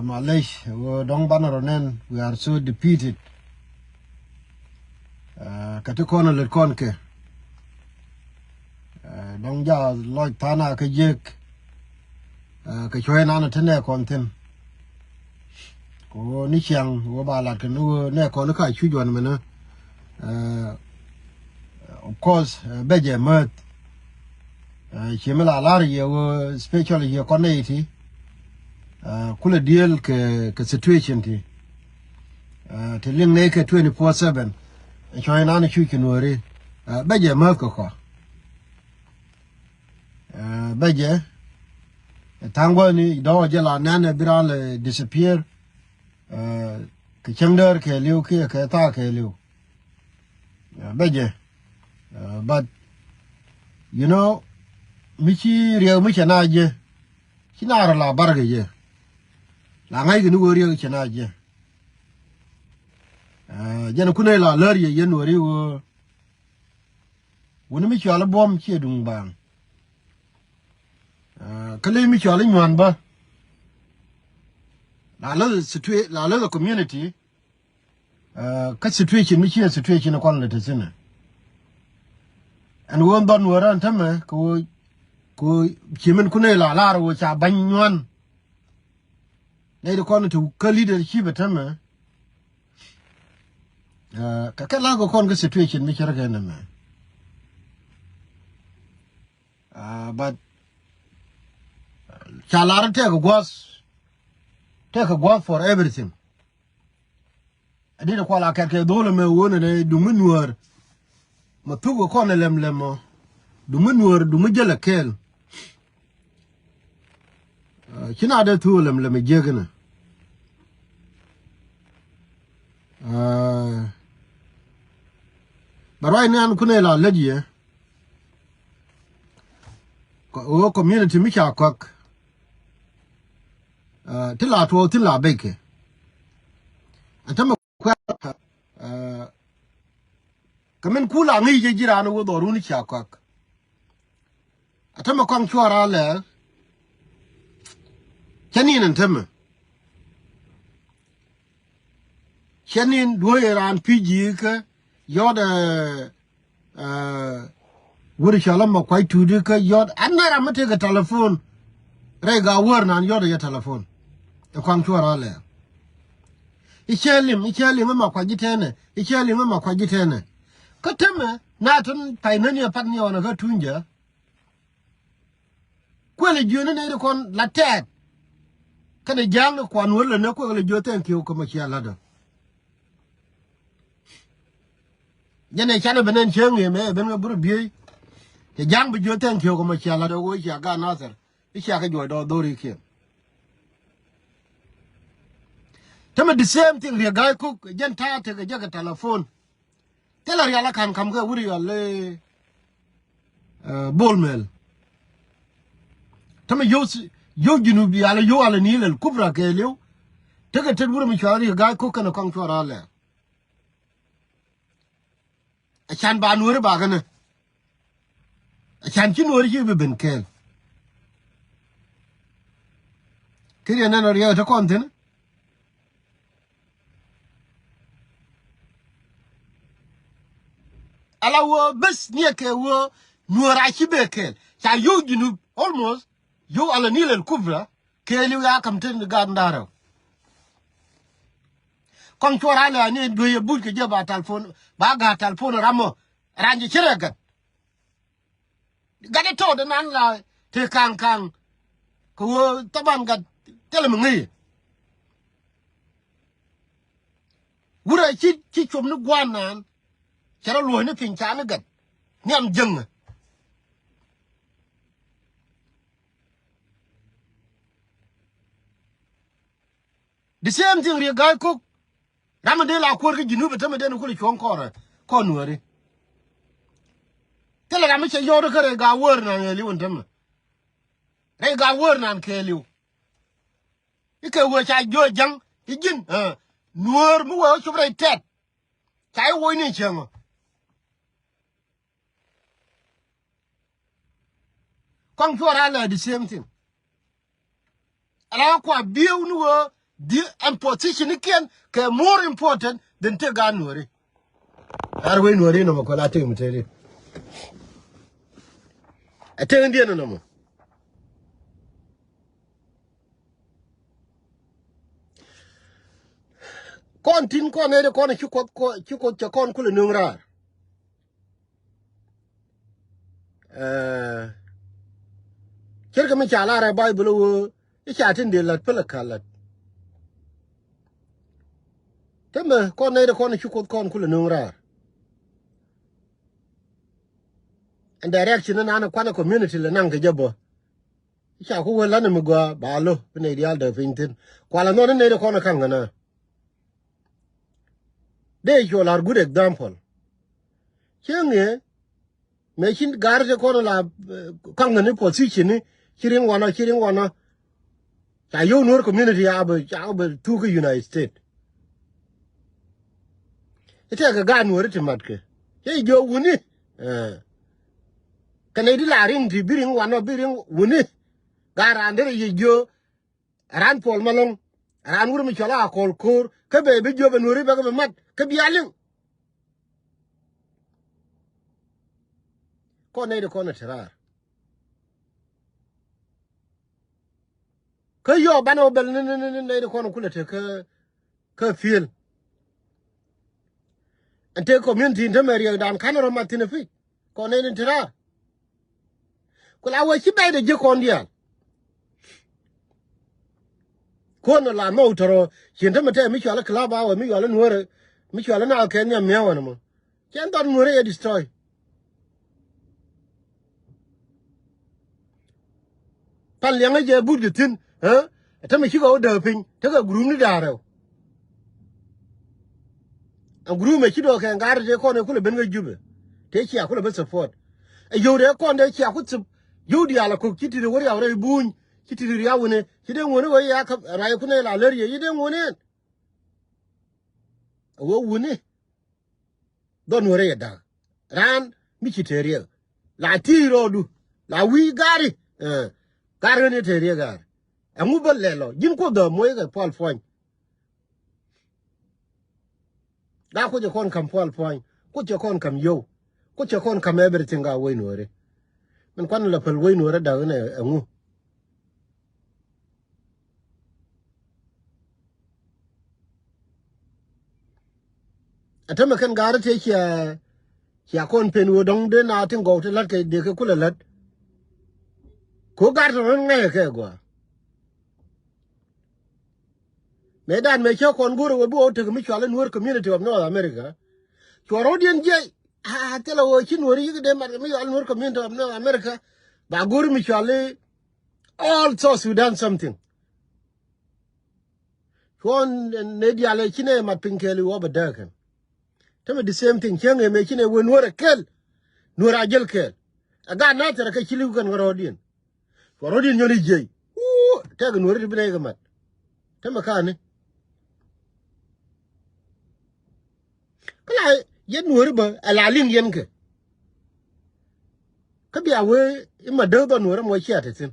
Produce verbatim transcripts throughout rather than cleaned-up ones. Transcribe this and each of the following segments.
Malec, wä dɔ̱ŋ banɛ rɔ nɛn, we are so defeated. Ɛ, kɛ ti kɔn a lät kɔn kɛ. Ɛ, dɔ̱ŋ ja lɔc tha̱a̱ŋ a kä jiäk. Ɛ, kɛ cuɔ̱c nan a te nɛ kɔn thi̱n. Kɛ ɣöö ni ciaŋ ɣöö ba lat kɛ ni ɣöö nɛ kɔn ka cuc ɣɔn mɛnɛ. Ɛ, of course, ɛ, bɛ jɛ määth. Ɛ, ci mi la lar yɛ ɣöö special yɛ kɔn nɛ iti. Ɛ, kulɛ deal kɛ, kɛ situation ti. Ɛ, ti liŋ nɛ kɛ twenty four seven. Ɛ, cuɔ̱c nan cuc kɛ nuɔri. Ɛ, bɛ jɛ määth kɛ kɔ. Ɛ, bɛ jɛ. Ɛ, tha̱a̱ŋ guäni dɔ̱ŋ jɛ la nɛn ɛ bi ral, ɛ, disappear. Ɛ, kɛ cäŋ däär kɛɛliw kiɛ kɛ thaak kɛɛliw. Ɛ, bɛ jɛ. Ɛ, but, you know, mi ci riɛk mi cɛ na jɛ. Ci na rɔ la barkɛ jɛ. La ŋa̱ckɛ ni wä riɛk cɛ na jɛ. Ɛ, jɛn kunɛ la lär yɛ yɛn wä ri wä. Wuni mi cual buɔ̱m ciɛ duŋ baaŋ. Ɛ, kä ley mi cual inyuan bä. La lä situa-, la lä community. Ɛ, kä situation mi ciɛ situation kuan lɛ te thinɛ. Ɛn ɣöö dhɔn wä rän tämɛ kɛ ɣöö, kɛ ɣöö ci min kunɛ la lar ɣöö ca ba̱ny nyuan. Nɛy ti kɔn ti kä leadership ɛ tämɛ. Ɛ, kɛ kɛ la̱k kɛ kɔn kä situation mi cärkɛ nɛmɛ. Ɛ, but ca lar tɛk gua̱th, tɛk gua̱th for everything. Ɛ dit kual a kɛt kɛ dhol ɛmɛ ɣöö nɛ dumi nuäär. Ma thuk kɛ kɔn ɛ lɛm lɛm ɔ. Dumi nuäär, dumi jäl ɛ kɛɛl. Ɛ, ci na dee thuk ɛ lɛm lɛm ɛ jiäk inɛ. Ɛ, but right now kunɛ la lät yɛ. Kɔ-, ɣöö community mi ca kɔak. Ɛ, ti la tuɔɔk thin la bɛckɛ. Ɛn tämɛ kuɛ, ɛ, kɛ min ku la ŋi̱i̱c jɛ ji̱ raan ɛ wä dhɔrun ca kɔak. Ɛ tämɛ kɔaŋ cuɔr a lɛɛr. Cɛ nin ɛn tämɛ. Cɛ nin duɔ̱ɔ̱c ɛ raan pi̱i̱ ji̱ kä yɔt, ɛ, Ɛ, wut cɔl a ma kuac tuut kä yɔt an nɛ ram mi tëëkɛ telephone. Rɛy Gaawäär nan yɔt yɛ telephone. Ɛ kɔaŋ cuɔr a lɛɛr. I̱ cɛ liŋ, i̱ cɛ liŋ a ma kuac ji̱ tɛnɛ, i̱ cɛ liŋ a ma kuac ji̱ tɛnɛ. Kä temɛ na tun pay nä ni a pat ni ɣɔn a kä tuny jɛ. Kuël jiöni nɛy ti kɔn la tɛɛt. Kɛnɛ ja̱a̱ŋ ni kuan wä lä ni kuël jiö thank you kä ma cia la̱tdä. Jɛn ɛ canɛ ben ɛn cieŋ ëë mɛ ɛ ben ŋä burɛ biey. Cɛ ja̱a̱ŋ bi jiö thank you kä ma cia la̱tdä wä cia gaat Nathɛr. I̱ cia kɛ juɔc dɔɔk dhori kiɛn. Tämɛ the same thing Riek Gai Kok jɛn ta̱a̱ tekɛ jɛ kɛ telephone. Thilɛ rial a ka̱n ka̱m kɛ wut rial i̱, ɛ, Bol Mel. Tämɛ yio̱w, yio̱w Junub rial i̱ yio̱w Al Nil Al Kubra kɛɛliw. Tekɛ tet wut mi cual Riek Gai Kok kɛnɛ kɔaŋ cuɔr a lɛɛr. Ɛ can ba nuɔ̱ɔ̱ri ba kɛnɛ. Ɛ can ci nuɔ̱ɔ̱ri ci bi ben kɛɛl. Kä riɛn nɛn ɔ riɛk ɛ te kɔn thi̱n. Ala wä bes niɛ kɛ wä nuɔr a ci bee kɛɛl ca yio̱w Junub almost yio̱w Al Nil Al Kubra kɛɛliw ya kam tin gaat nda̱rä. Kɔŋ cuɔr a lɛ ani duee buc kɛ jɛ ba telephone ba gaat telephone ram mɔ ran jɛ ci rɛ gat. Gat i̱ tɔɔt inan la te kaŋ kaŋ. Kɛ ɣöö thaban gat thilɛ mi ŋäc. Wurɛ ci, ci cuɔp ni gua̱a̱n naan. Cɛ rɔ luɔ̱c ni piny ca ni gat nhiam jäŋä. The same thing Riek Gai Kok. Ram mi dee la kuäär kä Junub tämɛ den kulɛ cuɔ̱ŋ kɔrɛ kɔn nuääri. Thilɛ ram mi cɛ yɔɔt kä rɛy Gaawäär nan kɛɛliw ɛn tämɛ. Rɛy Gaawäär nan kɛɛliw. I̱ kɛ wee ca jiö ja̱ŋ i̱ ji̱n, ɛ, nuäär mi wee wä cop rɛy tɛt. Ca i̱ woc ni cieŋ ɔ. Kɔŋ cuɔr a lɛ the same thing. Ala kua bieu ni wee Di ɛn position ni kiɛn kɛ more important than te gaat Nuɔri. Ar wei Nuɔri nɔmɔ kɔn a tek mi teri. A tek ndiɛn nɔmɔ. Kɔn tin kɔn nɛy ti kɔn ci Kuoth kɔ, ci Kuoth cɛ kɔn kulɛ nöŋ raar. Ɛ, ce̱tkɛ mi ca lar ɛ Baibol ɣöö i̱ ca tin dee la̱t pälɛ ka̱l la̱t. Tämɛ kɔn nɛy ti kɔn ci Kuoth kɔn kulɛ nöŋ raar. Ɛn direction ni nan kuanɛ community lɛ naŋ kɛ jɛ bä. I̱ ca ku wä la̱t ni mi gɔaa ba lo̱ bi nɛy diaal dee piny thi̱n. Kualɛ nhɔn ni nɛy ti kɔn ka̱ŋ kɛ nä. Dee cuɔ lar good example. Cieŋ ŋi̱eec mëë cin ga̱r te kɔn la, eh, kaŋ ni position ni ci riŋ wanɔ, ci riŋ wanɔ. Ca yio̱w Nuɔ̱r community a bɛ, ca bɛ thuk kä United States. I̱ tɛkɛ gaat Nuɔ̱ri ti matkɛ. Cɛ jiök wuni. Eh. Kɛ nɛy di la riŋ ti bi riŋ wanɔ, bi riŋ wuni. Gaat raan derɛ yɛ jiök. Raan Puɔl Malɔŋ, raan wur mi cɔl a Kɔl Ko̱o̱r, kä bɛ bi jiöp ɛ Nuɔ̱ri bɛ kɛ bi mat, kä bia liŋ. Kɔn nɛy ti kɔn ɛ te raar. Kä yɔɔ banɛ wä bɛl ni, ni, ni, ni nɛy ti kɔn kulɛ te kä, kä field. Ɛn te community in te mɛ riɛkdan ka̱n rɔ mat thi̱n ɛ pi̱c. Kɔn nɛy ni te raar. Ku la wee ci bɛy de ji̱ kɔn diaal. Kuɔn la mɛ wutɔrɔ cin te mi tɛ mi cual i̱ club hour, mi cual i̱ Nuɔ̱rɛ, mi cual i̱ na kɛ nhiam mia̱wän mɔ. Cɛn dhɔt Nuɔ̱rɛ yɛ destroy. Pan liɛŋä jɛ but kɛ thi̱n, ɛ? Ɛ tämɛ cikɛ wä dääk piny, tekɛ group ni da̱a̱r rɛw. Ɛ group mɛ ci dɔɔk kɛ ŋa̱r tëë kɔn ɛ kulɛ ben kä Jubɛ. Tëë cia kulɛ ben support. Ɛ yio̱w dee kɔn dee cia ku thip. Yio̱w diaal ɛ kök ci ti̱t ɛ wä riaw rɛy buny, ci ti̱t ɛ riaw wunɛ, ci dee ŋuɔ̱ni wä ya kä ruac kunɛ la lär yɛ, ci dee ŋuɔ̱ni ɛn. Ɛ wä wuni. Dhɔn Nuɔ̱rɛ yɛ da̱k. Raan mi ci te riɛk. La ti̱i̱ rɔɔdu. La wi̱i̱ gaari. Eh, gaari ni te riɛk gaari. Ɛŋu bä lɛl ɔ. Ji̱n Kuoth dhɔm moc kɛ Puɔl Puɔ̱ny. Ga Kuoth cɛ kɔn ka̱m Puɔl Puɔ̱ny. Kuoth cɛ kɔn ka̱m yio̱w. Kuoth cɛ kɔn ka̱m everything ga wec Nuɔ̱rɛ. Min kuan la päl wec Nuɔ̱rɛ da̱k ni ɛŋu. Ɛ tämɛ kɛn gaari tëë cia, cia kɔn pen ɣöö dɔ̱ŋ dee na tin gɔw ti la̱t kɛ dee kɛ kulɛ la̱t. Ko gaari tɔ̱ rɔ̱n ŋa̱c kɛ gɔaa. Mëë dan mëë cä kɔn go̱o̱r ɣöö bi ɣɔw tek mi cual i̱ Nuer Community of North America. Cuɔ rɔ̱diɛn jiɛc. A thilɛ ɣöö ci Nuer yik dee mat kɛ mi cual i̱ Nuer Community of North America. Ba go̱o̱r mi cual i̱ all South Sudan something. Cuɔn ne diaal ɛ ci nɛ mat piny kɛɛl i̱ wä bɛ dääk kɛn. Tämɛ the same thing cieŋ ëë mëë ci nɛ wee Nuɔ̱r ɛ kɛl. Nuɔ̱r a jäl kɛɛl. Ɛ gaat Nathɛr ɛ kɛ ci li̱w kɛn kä rɔɔdiɛn. Cuɔ rɔɔdiɛn nyɔn i̱ jiɛc. Wuu, tɛk Nuɔ̱r ti bi nɛ kɛ mat. Tämɛ ka̱n ni. Kä la yɛn Nuɔ̱ri bä ɛ la liŋ yɛn kɛ. Kä bia wee i̱ ma däk dhɔn Nuɔ̱ri mɔ cia te thi̱n.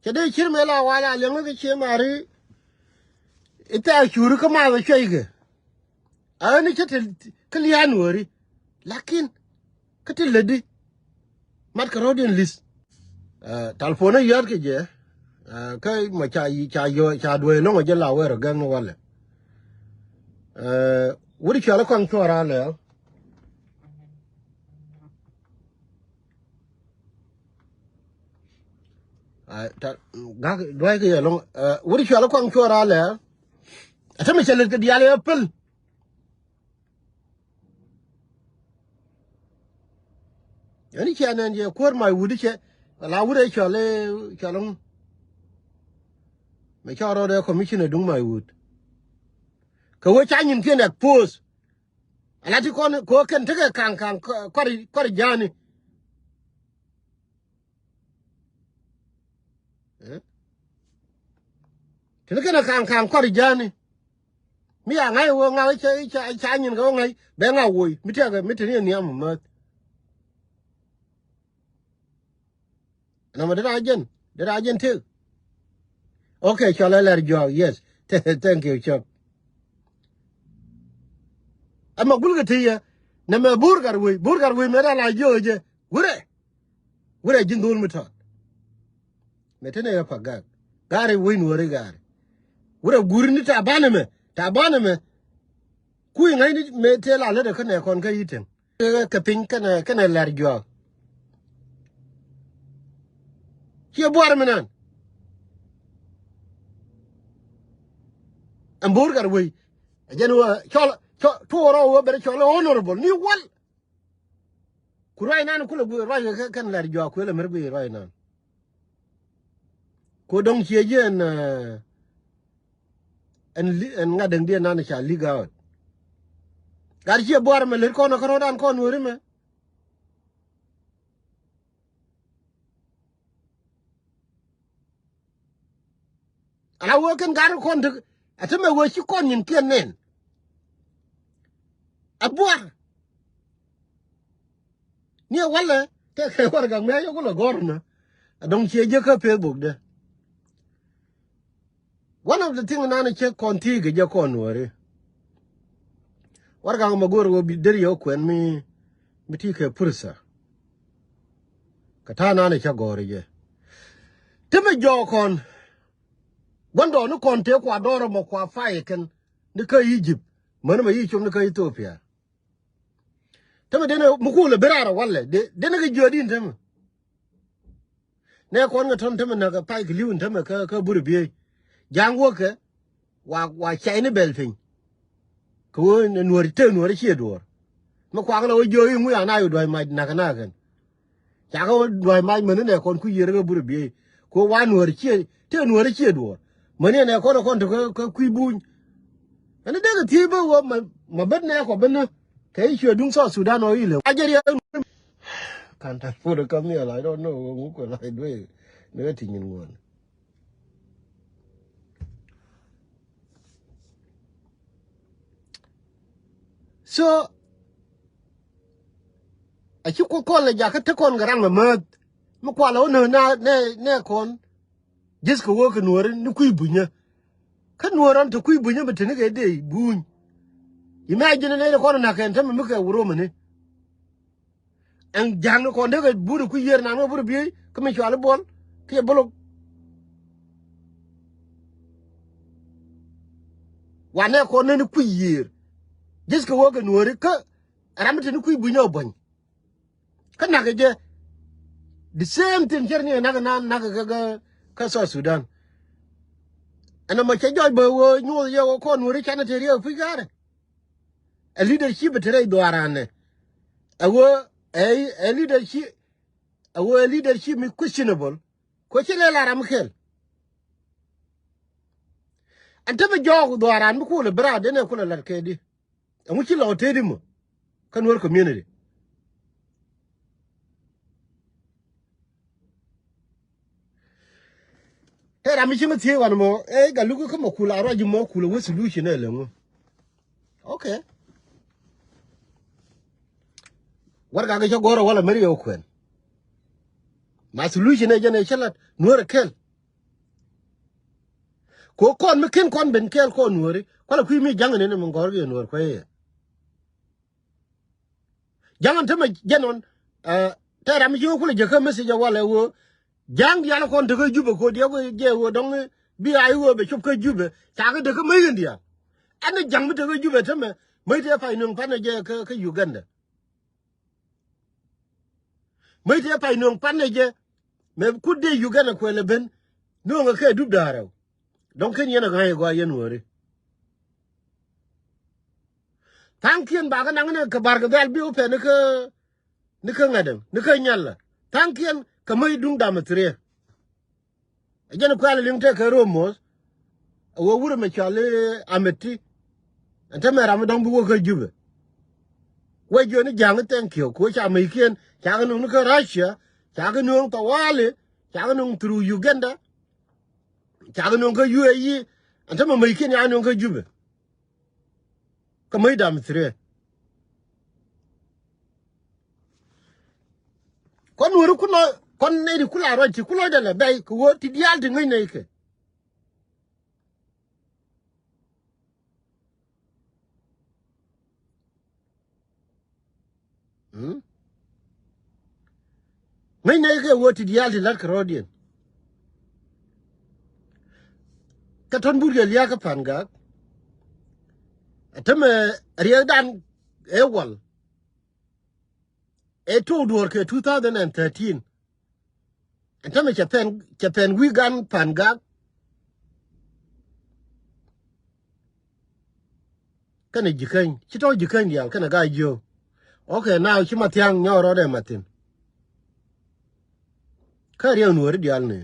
Cɛ dee cier mëë la wa̱a̱ la liɛŋä kä cie mari. I̱ thɛɛk curi kä math ɛ cuɛy kɛ. Ɛ ɣän i̱ cä te kä lia̱a̱ Nuɔ̱ri. Lakin kä ti lätdi. Mat kɛ rɔ̱diɛn li̱th. Ɛ, talpon ɛ yɔ̱a̱t kɛ jɛ. Ɛ, kä mɔ ca, ca yɔ, ca duee lo̱ŋ ɛ jɛ la wɛr ɛ gɛŋ ni walɛ. Ɛ, wut cual ɛ kɔaŋ cuɔr alɛ. Ɛ, ta, gak duay kɛ yɛ lo̱ŋ. Ɛ, wut cual ɛ kɔaŋ cuɔr alɛ. Ɛ, tämɛ cɛ lät kɛ diaal ɛ päl. Ɛn i̱ cia nɛn jɛ kuäär mac wut i̱ cɛ. Ala wut ɛ cɔl i̱ cɔl i̱ ŋu. Mɛ cɔl rɔɔdɛ commissioner duŋ mac wut. Kɛ wee ca nyin kiɛn expose. Ala ti kɔn kɛ wee kɛn tekɛ kaŋ kaŋ kɔr kɔr ja̱a̱ni. Ɛ? Tini kɛn a kaŋ kaŋ kɔr ja̱a̱ni. Mi a ŋa̱c wä ŋa̱c ca, ca, ca nyin kɛ wä ŋa̱c bɛ ŋa̱c woc mi tiak mi tini a nhiam mäth. Nɔmɔ dee ra jɛn, dee ra jɛn tëk. Okay, cɔl ɛ Lɛr Juɔk, yes. Thank you, cɔp. Ɛmɛ gulkɛ ti yɛ. Nɛmɛ Bur Gatwec, Bur Gatwec mëë da la jiök jɛ. Wurɛ. Wurɛ ji̱n dhol mi tɔt. Mɛ tënɛ yɛ pa gak. Gari wec Nuɔri gari. Wurɛ guri ni Taban ɛmɛ. Taban ɛmɛ. Kui̱ ŋa̱cni mëë tëë la lätdɛ kä nɛ kɔn kä yi̱ Tɛŋ. Kɛ piny kɛnɛ, kɛnɛ Lɛr Juɔk. Ciɛ buar mi nan. Ɛn Bur Gatwec. Ɛ jɛn wä cɔl, cɔl, tuɔɔrɔ wä bɛrɛ cɔl honorable ni wal. Ku ruac nan kulɛ guic ruac kɛ kɛn Lɛr Juɔk kuël ɛmɛr guic ruac nan. Ku dɔ̱ŋ ciɛ ji̱ ɛn, eh, ɛn li-, ɛn ŋa̱t däŋdiɛn nan ca leak out. Gat ciɛ buar mɛ lät kɔn ɛ kärɔ̱dan kɔn weri mɛ. Ala wee kɛn gat kɔn tek a te mɛ wee ci kɔn nyin kiɛn nɛn. A buar. Ni a walɛ kɛ kɛ warɛgak mɛ a yɔk lɛ gɔr nä. A dɔ̱ŋ ciɛ jek kä Facebook dɛ. One of the thing nan cɛ kɔn thi̱i̱k kɛ jɛ kɔn wääri. Warɛgak mɛ go̱o̱r wä bi der yɛ wä kuɛn mi, mi ti kɛ pursa. Kɛ ta̱a̱ nan cɛ gɔ̱r jɛ. Ti mɛ jɔɔk kɔn. Gua̱ndɔɔŋni kɔn tëë kua dɔɔr ɛmɔ kua fay kɛn ni kä Egypt. Män ɛmɛ yi com ni kä Ethiopia. Tämɛ denɛ mi kulɛ bi raar ɛ walɛ. De-, denɛ kɛ jiöt in tämɛ. Nɛ kɔn kɛ tɔ̱n tämɛ näk ɛ pay kɛ li̱w in tämɛ kä, kä Bur Biey. Ja̱a̱ŋ wäkɛ wa, wa cay ni bɛl piny. Kɛ ɣöö nuɔ̱ɔ̱r te nuɔ̱ɔ̱r ciɛ duɔ̱ɔ̱r. Mi kuak lɛ ɣöö jiök i̱ ŋuc ana yu dua̱c mac nak nak kɛn. Cakɛ ɣöö dua̱c mac mäni nɛ kɔn kui̱ yiër kä Bur Biey. Kɛ ɣöö wa nuɔ̱ɔ̱r ciɛ, te nuɔ̱ɔ̱r ciɛ duɔ̱ɔ̱r. Mäni nɛ kɔn kɔn te kä, kä kui̱ buny. Ɛn dee kɛ thiec bä ɣöö ma, ma ben nɛ kɔ ben nä. Kɛ i̱ cuɛ duŋ South Sudan ɣöö ilɛ. A jɛ riɛk. Kan ta put a kam ni a la, I don't know ɣöö ŋuk kɛ la duee. Ni ɣä ti nyin ŋuɔ̱n. So a ci kuoth kɔn lɛ jakä te kɔn kɛ raŋ amäth. Mi kualɛ wä nä nɛ nɛ kɔn. Ji̱th kɛ wä kɛ nuɔ̱ɔ̱ri ni kui̱ bunyä. Kä nuɔ̱ɔ̱r ɔn te kui̱ bunyä mi te ni kɛ dee buny. Imagine nɛ kɔn nak kɛn te mi mi kɛ wuromɛ ni. Ɛn ja̱a̱ŋ ni kɔn dee kɛ Bur kui̱ yiër nan kɛ Bur Biey kä mi cuali buɔl kiɛ buluk. Wanɛ kɔn neni kui̱ yiër. Ji̱th kɛ wä kɛ nuɔ̱ɔ̱ri kä ram mi te ni kui̱ bunyä ɔ buɔ̱ny. Kä nak kɛ jɛ the same thing cär ni nak kɛ nan nak kɛ kɛ kä South Sudan. Ɛn ɛmɔ cɛ jɔc bä wä nyuɔth yɛ wä kɔn nuɔ̱ɔ̱ri canɛ te riɛk kui̱ ga̱rɛ. Ɛ leadership te rɛy dhuaaranɛ. Ɛ wee ɛ, ɛ leadership, ɛ wee ɛ leadership mi questionable. Kuɛ ci lɛ la ram kɛl. Ɛn te bi jɔɔk dhuaaran mi kulɛ bi raar denɛ kulɛ lat kɛ di. Ɛŋu ci lɔk te di mɔ kä Nuer community. Te ram mi ci mi thiec wan mɔ ɛ gal luk kä mɔ kul a ruac mɔ kul a wä solution ɛ lɛ ŋu. Okay. Warɛgak cä gɔ̱r a wal a meri yɛ wä kuɛn. Ma solution ɛ jɛn ɛ cä lat Nuer ɛ kɛl. Ko kɔn mi ken kɔn ben kɛɛl kɔn nuɔri kualɛ kui̱ mi ja̱ŋ ni ni mi gɔ̱r kɛ nuɔr kuɛ yɛ. Ja̱ŋ ni te mɛ jɛn ɔn tɛ ram ji̱ wä kulɛ jɛ kä message a walɛ wä. Ja̱ŋ diaal kɔn te kä Jubɛ ko diɛ wä jɛ wä dɔŋ bi a i̱ wä bɛ cop kä Jubɛ ca kä te kä mäc kɛn diaal. Ɛn ni ja̱ŋ mi te kä Jubɛ te mɛ mäc te pay nuɔ̱ŋ panɛ jɛ kä Uganda. Mäc tëë pay nööŋ pan nɛ jɛ mɛ kut dee Uganda kuɛl ɛ ben. Nööŋ ɛ kɛ dup da̱a̱r rɛw. Dɔ̱ŋ ken yɛn ɛ ŋa̱c ɛ gɔaa yɛn wääri. Tha̱a̱ŋkiɛn bakɛ naŋ ni kɛ Bar kɛ Dhɛl bi wä pɛn ni kä, ni kä ŋa̱t ɛm ni kä nyal ɛ tha̱a̱ŋkiɛn kɛ mäc duŋ dam ɛ thiriɛ. Ɛ jɛn kuɛl liŋ tëë kɛ ro̱o̱ moth. Ɛ wee wurɛ mɛ cɔal i̱ Amɛti. Ɛn te mɛ ram mi dɔ̱ŋ bi wä kä Jubɛ. Wee jiöni ja̱a̱ŋ i̱ thank you kɛ wee ca mɛykiɛn cakɛ nöŋ ni kä Russia. Cakɛ nöŋ thawali. Cakɛ nöŋ through Uganda. Cakɛ nöŋ kä U A E. Ɛn te mɛ mɛykiɛn cakɛ nöŋ kä Jubɛ. Kä mäc dam thiriɛ. Kɔn weri kulɔ kɔn nɛy ti kula ruac ti kulɔ dɛ lɛ bɛy kɛ wä ti diaal ti ŋäc nɛy kɛ. Ŋäcnɛ kɛ wä ti diaal ti la̱t kɛ rɔ̱diɛn. Kä tɔ̱n but kɛ lia̱a̱ kä Pangak. Ɛ tämɛ riɛkdan ëë wal. Ëë tok duɔ̱ɔ̱r kɛ two thousand and thirteen. Ɛn tämɛ cɛ pɛn, cɛ pɛn wi̱i̱ gan Pangak. Kɛnɛ Jikäny, ci tɔ̱ Jikäny diaal kɛnɛ Gaa Jiök. Okay, now ci Mathiaŋ nyɔk rɔɔdɛ Mathin. Kä riɛk Nuääri diaal ni.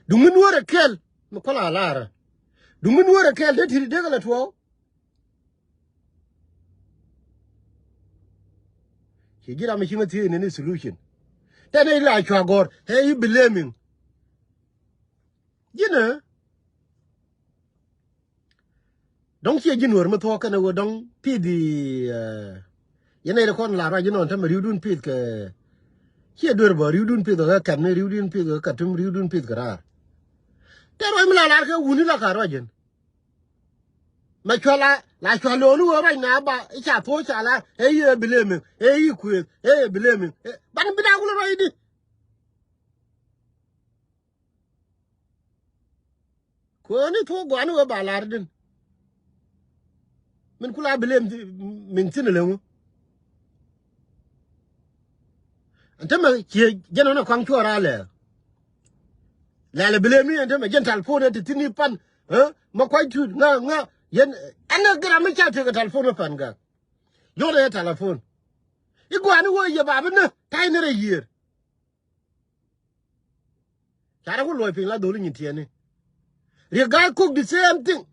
Duŋ mi Nuäär ɛ kɛl mi kual a lar. Duŋ mi Nuäär ɛ kɛl dee ti̱t dee kɛ lɛ tuɔɔk. Ci ji̱ ram mi ci ŋä thiec ni ni solution. Tɛn i̱ la cua gɔ̱r ɛ i̱ blaming. Ji̱n ɛ dɔ̱ŋ ciɛ ji̱ Nuäär mi thuɔ̱k kɛnɛ ɣöö dɔ̱ŋ pi̱th i̱ yɛn ɛ kɔn la ruac inɔn tämɛ ri̱wdun pi̱th kɛ ciɛ duer bä ri̱wdun pi̱th kɛ kɛn ni ri̱wdun pi̱th kɛ kɛtum ri̱wdun pi̱th kɛ raar. Tɛn ruac mi la lar kɛ wuni la ka ruac in. Mɛ cua la la cua lo̱o̱ni wee ruac na ba i̱ ca thuɔ̱ɔ̱c ca la ɛ yi ɛ blaming ɛ yi kuëëth ɛ yi blaming. Ban bi na wulɛ ruac di. Kuäär ni thuɔ̱k gua̱a̱ni wee ba lar din. Min kula blaming thin leŋu. Ɛn tämɛ ciɛ jɛn ɣän ɛ kɔaŋ cuɔr a lɛɛk. Lɛl ɛ blaming ɛn tämɛ jɛn talpon ɛ ti thin i̱ pan. Ɛ ma kuac tut ŋa ŋa yɛn. Ɛn ɛ gɛr ami ca tekɛ talpon ɛ Pangak. Yɔn ɛ talpon. I̱ gua̱a̱ni wee yɛ ba bi ni ta̱y ni rɛ yiër. Carɛ ku luɔc piny la dholi nyin tiɛni. Riek Gai Kok the same thing.